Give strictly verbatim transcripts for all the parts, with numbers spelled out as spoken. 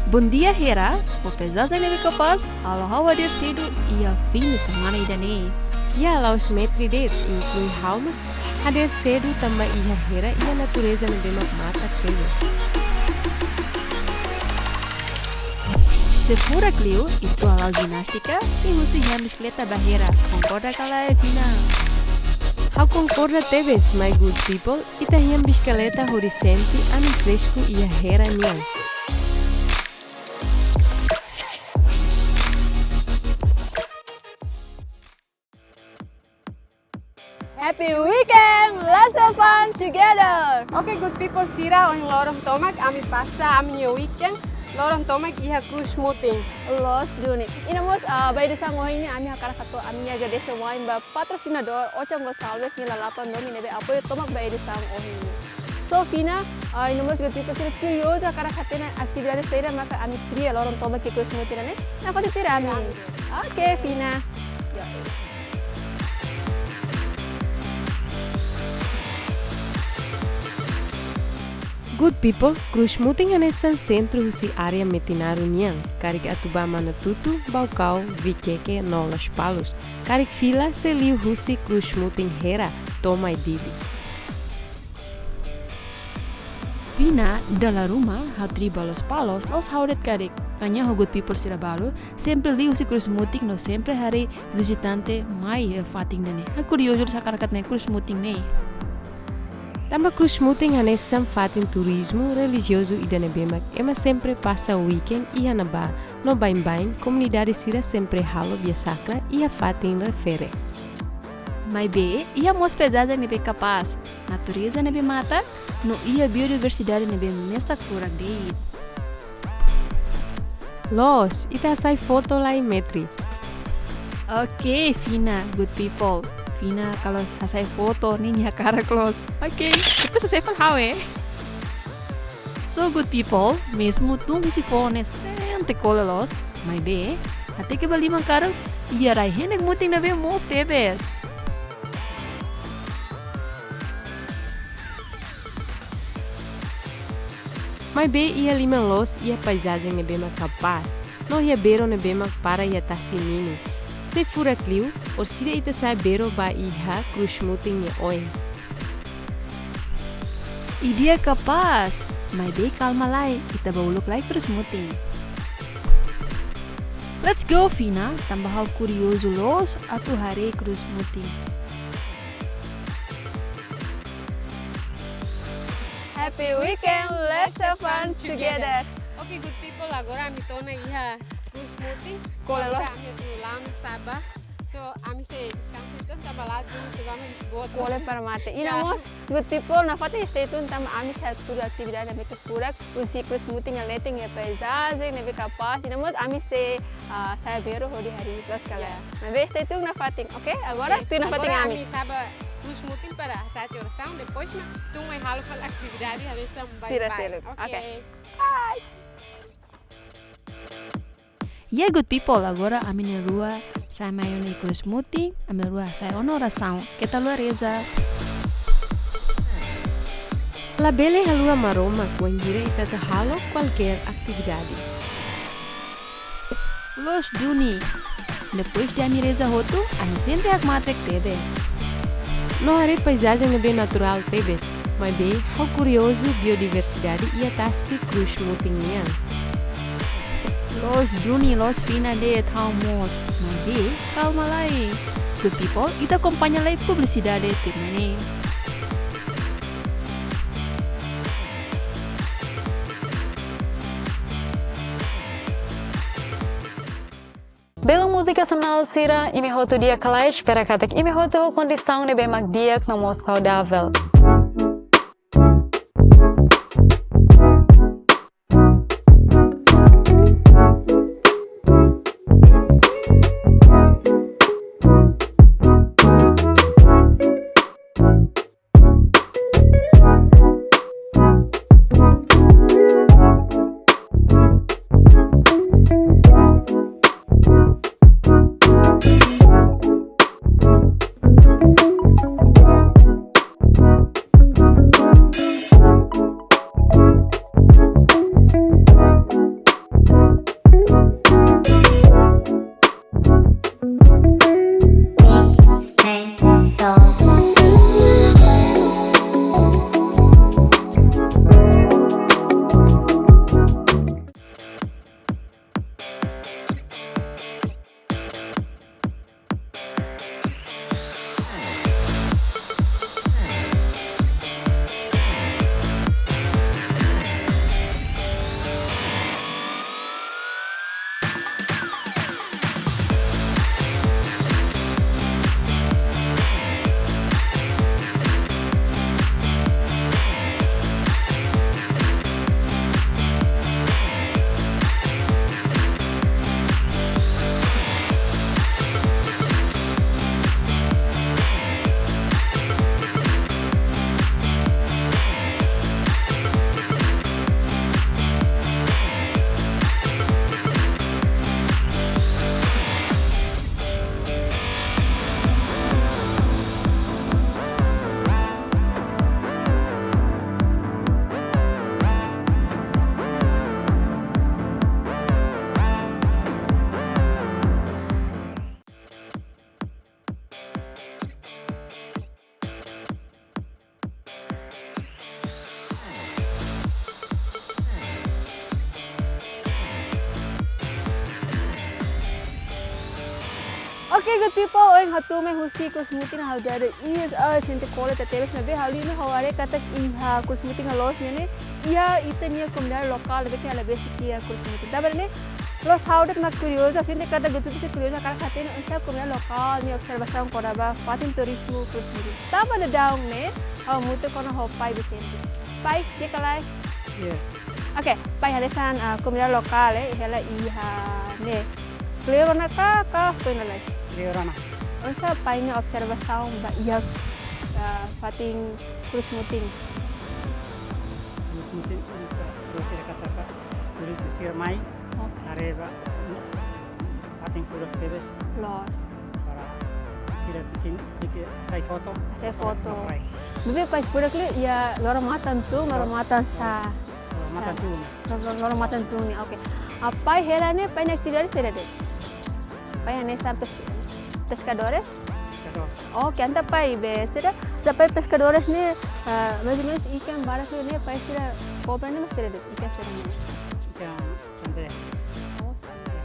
Bondia Hera, ho paizajen ne'ebé kapás, halo ha'u hadeer sedu iha fin de semana ida-ne'e. Iha la'ós Metri de'it, inklui ha'u mós hadeer sedu tanba iha Hera iha natureza ne'ebé mak matak tebes. Se furak liu, ita hala'o jinástika, i husi iha bisikleta ba Hera. Konkorda ka lae, Fina? Ha'u konkorda tebes, my good people. Ita iha bisikleta hodi sente anin fresku iha Hera nian. Happy weekend! Let's have fun together! Oke, good people sira, ohin loron tomak, ami pasa ami-nia weekend loron tomak iha Cruz Mutin. Loos duni. I no mós, ah, ba edisaun ohin ne'e, ami hakarak hato'o ami-nia agradese wa'in ba patrosinadór Ocean Gonçalves nia lalapan domin ne'ebé apoiu tomak ba edisaun ohin ne'e. So, Fina, ah, i no mós good people sira kuriozu hakarak hatene atividade saida maka ami kria loron tomak iha Cruz Mutin ne'e? Nafatin tuir ami. Oke, Fina. Good people, Cruz Mutin hanesan sentru husi área Metinaro nian, karik atu ba Manatuto, Baucau, Viqueque no Lospalos. Karik fila sei liu husi Cruz Mutin Hera to'o Maidili. Fina, dala ruma, ha'u tuir ba Lospalos, la'ós ha'u de'it karik. Kaña ho good people sira balu, sempre liu husi Cruz Mutin no sempre haree vizitante mai iha fatin ida-ne'e. Ha'u kuriozu loos hakarak hatene Cruz Mutin ne'e. Tanba Cruz Mutin hanesan fatin turizmu relijiozu ida ne'ebé mak ema sempre pasa weekend iha ne'ebá, no baibain komunidade sira sempre halo biasakra iha fatin refere. Maibé, iha mós paizajen ne'ebé kapás, natureza ne'ebé matak, no iha biodiversidade ne'ebé mesak furak de'it. Loos, ita hasai foto lai, Metri. Oke, Fina, good people. Fina, kalau hasai foto, ne'e nia hakarak loos. Oke, depois hasai foto ha'u, eh. So, good people, mezmu tun husi foho ne'e sente kole loos, maibé, hateke ba liman karuk, iha rai-henek mutin ne'ebé moos tebes. Maibé iha liman loos iha paizajen ne'ebé mak kapás, no iha bero ne'ebé mak para iha tasi ninin. Se furak liu, orsida ita sa'e bero ba iha Cruz Mutin nia oin. Ideia kapás, maibé kalma lai, ita bá uluk lai Cruz Mutin. Let's go, Fina, tanba ha'u kuriozu loos atu haree Cruz Mutin. Happy weekend, let's have fun together. Oke, good people, agora ami to'o ona iha Cruz Mutin. Kole loos. Agora ami atu la'o sa'e bá. So, ami sei deskansa uitoan tanba la dun se ba ami isbot. Kole para mate. I no mós, good people, nafatin stay tune tanba ami sei hatudu atividade ne'ebé furak, husi Cruz Mutin nia leten iha paizajen ne'ebé kapás, i no mós ami sei, ah, sa'e bero hodi haree loos ka lae. Ya. Maibé stay tune nafatin, oke? Agora, oke, tuir nafatin agora ami. Ami sa'e bá Cruz Mutin para hasa'e orasaun, depois mak tun mai halo fali atividade, hanesan baibain. Sira seluk. Oke. Oke. Bye. Ya, good people, agora ami na'in-rua sa'e mai ona iha Cruz Mutin, ami na'in-rua hasa'e ona orasaun. Keta haluha reza. Labele haluha Maromak wainhira ita atu halo kualkér atividade. Loos duni. Depois de ami reza hotu, ami sente hakmatek tebes. No haree paizajen ne'ebé naturál tebes, maibé ha'u kuriozu biodiversidade iha tasi Cruz Mutin nian. Loos duni, loos Fina de'it, ha'u mós. Maibé, kalma lai. Good people, ita akompaña lai publisidade tuirmai ne'e. Belun múzika nasionál sira, imi hotu di'ak ka lae, espera katak imi hotu ho kondisaun ne'ebé mak di'ak no mós saudavel. Oke, good people, ohin ha'u tama husi Cruz Mutin, ha'u dada iis, ah, sente kole tebes, maibé ha'u liu ne'e ha'u haree katak iha Cruz Mutin loos ne'e, iha ita-nia komunidade lokál, ne'ebé ke hela besik iha Cruz Mutin. Tanba ne'e, loos ha'u de'it mak kuriozu, sente katak good people sira kuriozu, hakarak hatene oinsá komunidade lokál nia observasaun kona-ba fatin turizmu Cruz Mutin. Tanba daudaun ne'e, ha'u hamutuk ona ho Pai Vicente. Pai, di'ak ka lae? Iya. Oke, Pai, hanesan, ah, komunidade lokál, eh, hela iha ne'e. Kleur ona ka, ka foin lalais? Kleur ona. Oinsá Pai nia observasaun ba iha, ah, fatin Cruz Mutin? Cruz Mutin, oinsá, loos sira katak turista sira mai, Oke. haree ba, fatin furak tebes. Loos. Para sira bikin, bikin hasai foto. Hasai foto. Foto. Maibé Pai furak liu iha loron-matan tun, loron-matan sá. Loron-matan tun. Loron, loron-matan tun ne'e, oke. Ah, Pai hela ne'e, Pai nia atividade saida de'it? Pai hanesan pes-, peskadores? Peskadór. Oke, entaun Pai be, sira, se Pai peskadores ne'e, ah, mais ou menus ikan barak ne'e, Pai sira kopra ne'e, mas saida de'it, ikan saida ne'e? Ikan sandera. Oh, sandera.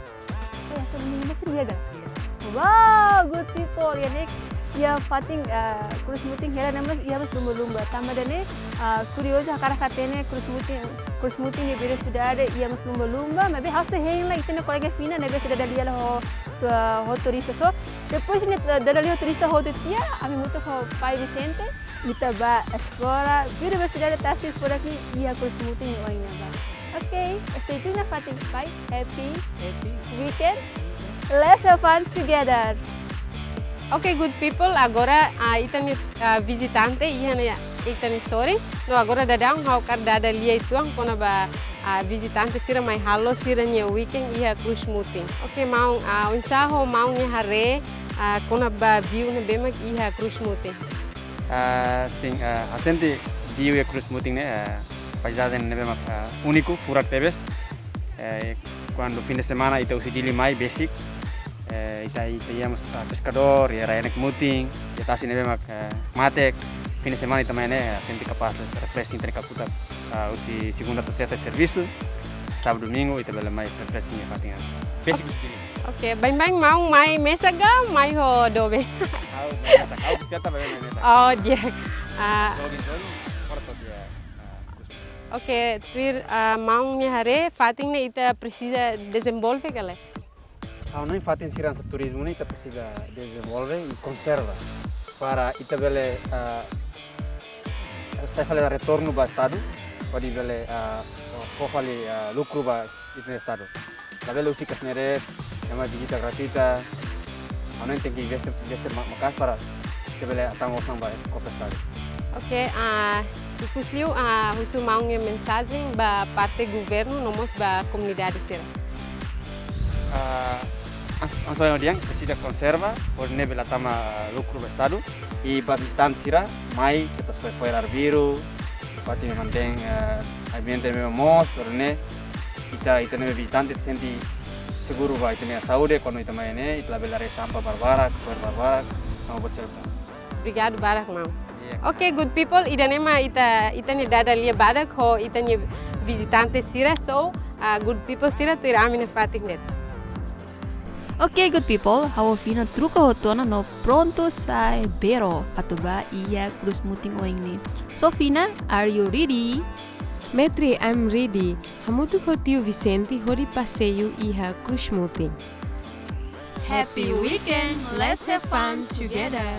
Oh, ya, sandera, mas dia ada? Iya. Wow, good people, iha ne'e, iha fatin, ah, Cruz Mutin hela ne'e mós iha mós lumba-lumba. Tanba ne'e, ah, kuriozu hakarak hatene Cruz Mutin, Cruz Mutin nia biodiversidade iha mós lumba-lumba, maibé ha'u sei hein lai ita-nia kolega Fina ne'ebé sei dada lia lai ho, ah, ho turista. So, depois ne'e, ah, dada lia ho turista hotu tiha, ami hamutuk ho Pai Vicente, ita bá esplora biodiversidade tasi furak ne'e iha Cruz Mutin nia oin ne'ebá. Oke, stay tuned iha fatin Pai. Happy Happy weekend. Weekend. Let's have fun together. Oke, good people, agora, ah, ita-nia, ah, vizitante iha ne'e, ita-nia sorin. No agora daudaun ha'u hakarak dada lia uitoan kona-ba, ah, vizitante sira mai halo sira-nia weekend iha Cruz Mutin. Oke, maun, ah, oinsá ho maun nia haree, ah, kona-ba view ne'ebé mak iha Cruz Mutin? Ah, sin, ah, ha'u sente view iha Cruz Mutin ne'e, ah, paizajen ne'ebé mak, ah, úniku, furak tebes. Eh, kuandu fin de semana ita husi Dili mai besik, eh, ita, ita iha mós, ah, peskadór, iha rai-henek mutin, iha tasi ne'ebé mak, eh, matek, fin de semana ita mai ne'e, eh, sente kapás, refreshing, ita-nia kakutak, ah, husi segunda to'o sesta servisu, sábadu, domingu, ita bele mai refreshing iha fatin ne'e. Besik husi Dili. Oke, baibain maun mai mesak ka mai ho doben? Ha'u mai mesak, ha'u bisikleta bele mai mesak. Oh, di'ak. Ah. Jogging, jogging, ora to'o iha, ah, Cruz Mutin. Oke, tuir, ah, maun nia haree, fatin ne'e ita presiza dezenvolve ka lae? Ha'u hanoin fatin sira hanesan turizmu ne'e ita presiza dezenvolve i konserva. Para ita bele, ah, sai fali retornu ba estadu, hodi bele, ah, fó fali, ah, lukru ba ita-nia estadu. Labele husik hanesan ne'e de'it, ema vizita gratuita, ha'u hanoin tenke investe, investe ma-, maka'as para ita bele hetan osan ba kofre estadu. Oke, ah, ikusliu, ah, husu maun nia mensajen ba parte governu no mós ba komunidade sira. Ah, ans-, ansoi odian, presiza konserva, hodi ne'e bele tama lukru ba estadu. I ba vizitante sira, mai, keta soe fo'er arbiru, fatin ne'e mantein, eh, ambiente ne'e moos, hodi ne'e, ita, ita ne'ebé vizitante, ita sente seguru ba ita-nia saúde, kuandu ita mai ne'e, ita labele haree sampah barbarak, fo'er barbarak, no buat seluk tan. Obrigadu barak, maun. Iya. Oke, good people, ida-ne'e mak ita, ita-nia dada lia badak ho ita-nia vizitante sira, so, ah, good people sira tuir ami iha fatin ne'e. Oke, good people, ha'u ho Fina troka hotu ona no prontu sai bero atu bá iha Cruz Mutin oin ne'e. So Fina, are you ready? Metri, I'm ready. Hamutuk ho tiu Vicente hodi paseiu iha Cruz Mutin. Happy weekend, let's have fun together.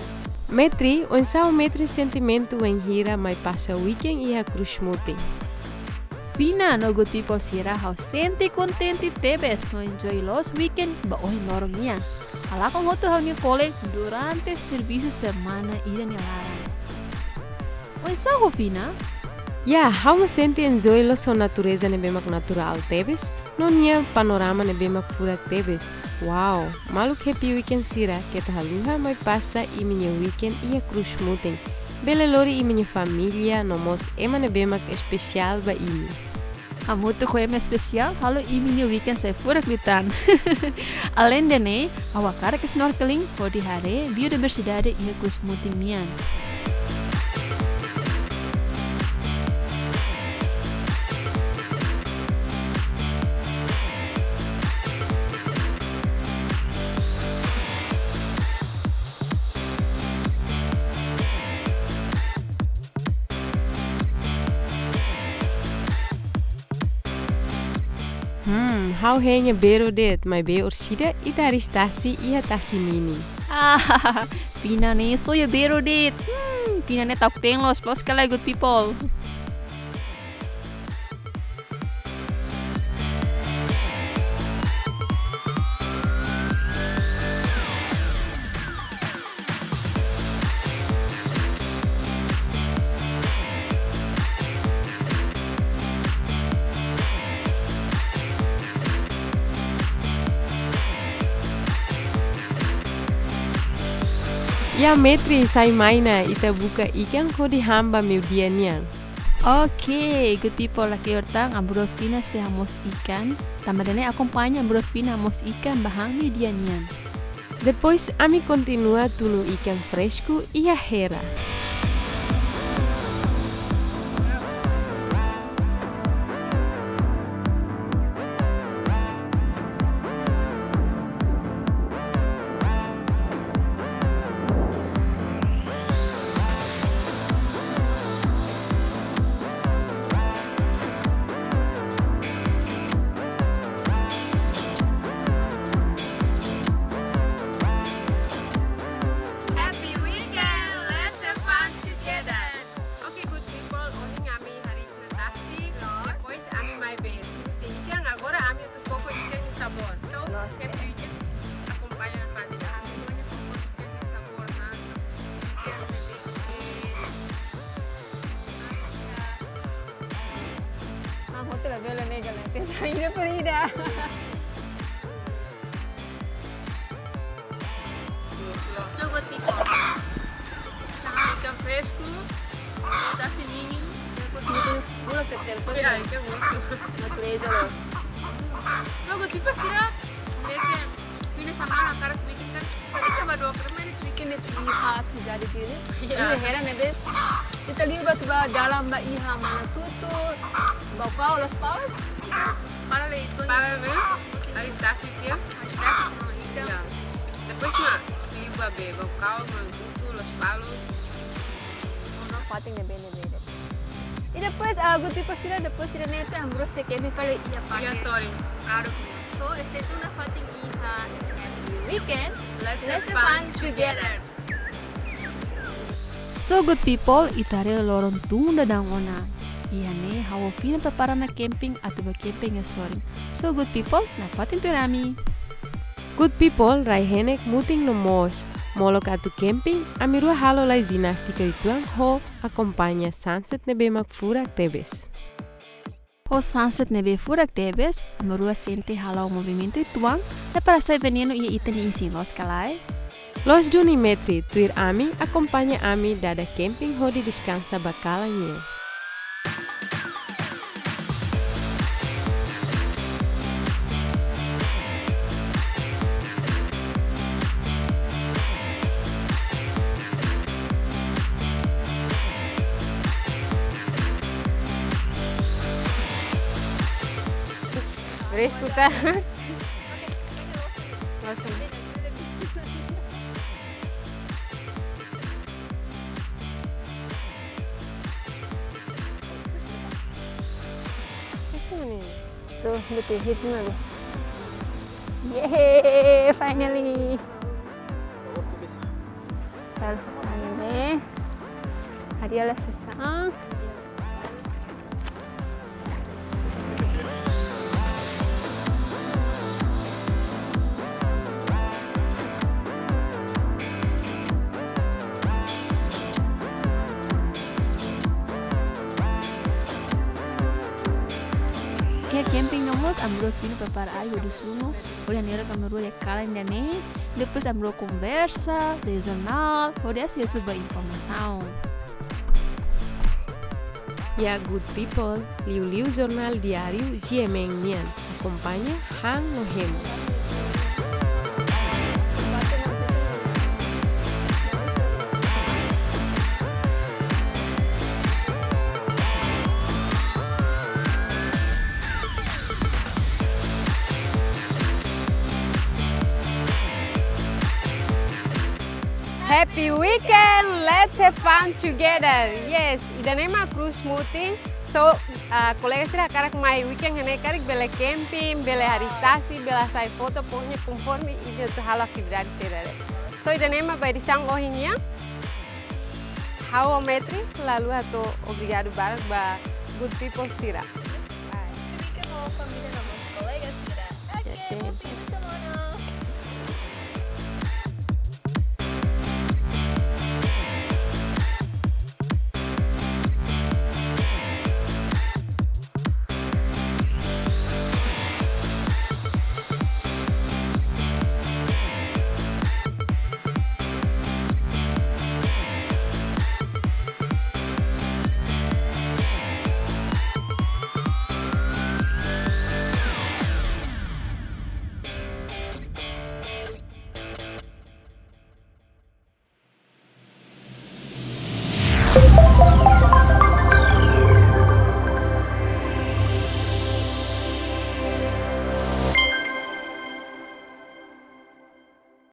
Metri, oinsá Metri sentimentu wainhira mai pasa weekend iha Cruz Mutin? Fina no good people sira, ha'u sente kontente tebes no enjoy loos weekend ba ohin loron nian. Halakon hotu ha'u-nia kolega durante servisu semana ida nia laran. Oinsá ho Fina? Ya, ha'u mós sente enjoy loos ho natureza ne'ebé mak natural tebes, no nia panorama ne'ebé mak furak tebes. Wow, maluk happy weekend sira, keta haluha mai pasa imi-nia weekend iha Cruz Mutin. Bele lori imi-nia família no mós ema ne'ebé mak espesiál ba imi. Hamutuk ho ema espesiál, halo imi-nia weekend sai furak liután. Aleinde ne'e, ha'u hakarak snorkeling hodi haree biodiversidade iha Cruz Mutin nian. Hmm, ha'u hein iha Bero de'it, maibé orsida ita harii tasi iha tasi mini. Ah, Fina ne'e só iha Bero de'it. Hmm, Fina ne'e ta'uk-teen loos, loos ka lae, good people. Ya, Metri, sai mai ona, ita buka ikan hodi han ba meiudia nian. Oke, good people, lakleur tan, ami rua Fina sei hamoos ikan. Tanba ida-ne'e akompaña ami rua Fina hamoos ikan ba han meiudia nian. Depois ami kontinua tunu ikan fresku iha Hera. Happy weekend! Let's have fun together! Oke, good people, ohin ami harii tasi, depois ami mai Bero. Te ikan agora ami atu koko ikan nia sabór. So, loos, happy weekend. Akompaña nafatin ami atu koko ikan nia sabór, ha? Ikan bebé. Ah, hotel bela nega la, te saida perida. So good people. Ikan fresku, tasi mini, depois mutun bula tetel, ya, ikan mosu. Natureza loos. So good people, sira, mereka Fina semana karik weekend kan, tapi coba dua kali main weekend itu iha sidade Dili. Ya. Ini heran ya, Bes. Ita liu ba atu ba dalan ba iha Manatuto, Baucau, Lospalos. Para le itu. Para le, harii tasi tiha. Harii tasi, no, ikan. Ya. Depois mak liu ba be, Baucau, Manatuto, Lospalos. Nafatin ne'ebé, ne'ebé. I depois, ah, good people sira, depois sira-ne'e ami rua sei camping fali iha, ya, parke, sorry. Claro. So, stay tuned nafatin iha Happy Weekend. Let's have fun together. So good people, ita haree loron tun daudaun ona. Iha ne'e ha'u ho Fina prepara ona camping atu ba camping iha sorin. So good people, nafatin tuir ami. Good people, rai-henek, mutin no moos. Molok atu camping, ami rua halo lai jinástika uitoan ho akompaña sunset ne'ebé mak furak tebes. Ho sunset ne'ebé furak tebes, ami rua sente hala'o movimentu uitoan, ne'e para sai venenu iha ita-nia isin, loos ka lae? Loos duni Metri, tuir ami, akompaña ami dada camping hodi deskansa ba kalan nian. Reskuta. Langsung. Tuh, betul hit mana? Yeay, finally. Harus ini. Hadiah lah susah. Iha camping no mós, ami rua Fina prepara ai hodi sunu, hodi hanesan ami rua iha kalan ida-ne'e, depois ami rua konversa, lee jornál, hodi asesu ba informasaun. Ya good people, liuliu jornál diáriu G M N nian, akompaña han no hemu. Happy weekend, let's have fun together. Yes, ida-ne'e mak cruise mutin. So, Ah, kolega sira hakarak mai weekend ne'e karik bele camping, bele harii tasi, bele hasai foto, pokoknya konforme imi atu halo atividade sira de'it. So, ida-ne'e mak ba edisaun ohin nian. Ha'u Metri, lalu hato'o obrigadu barak ba good people sira. Oke, oke.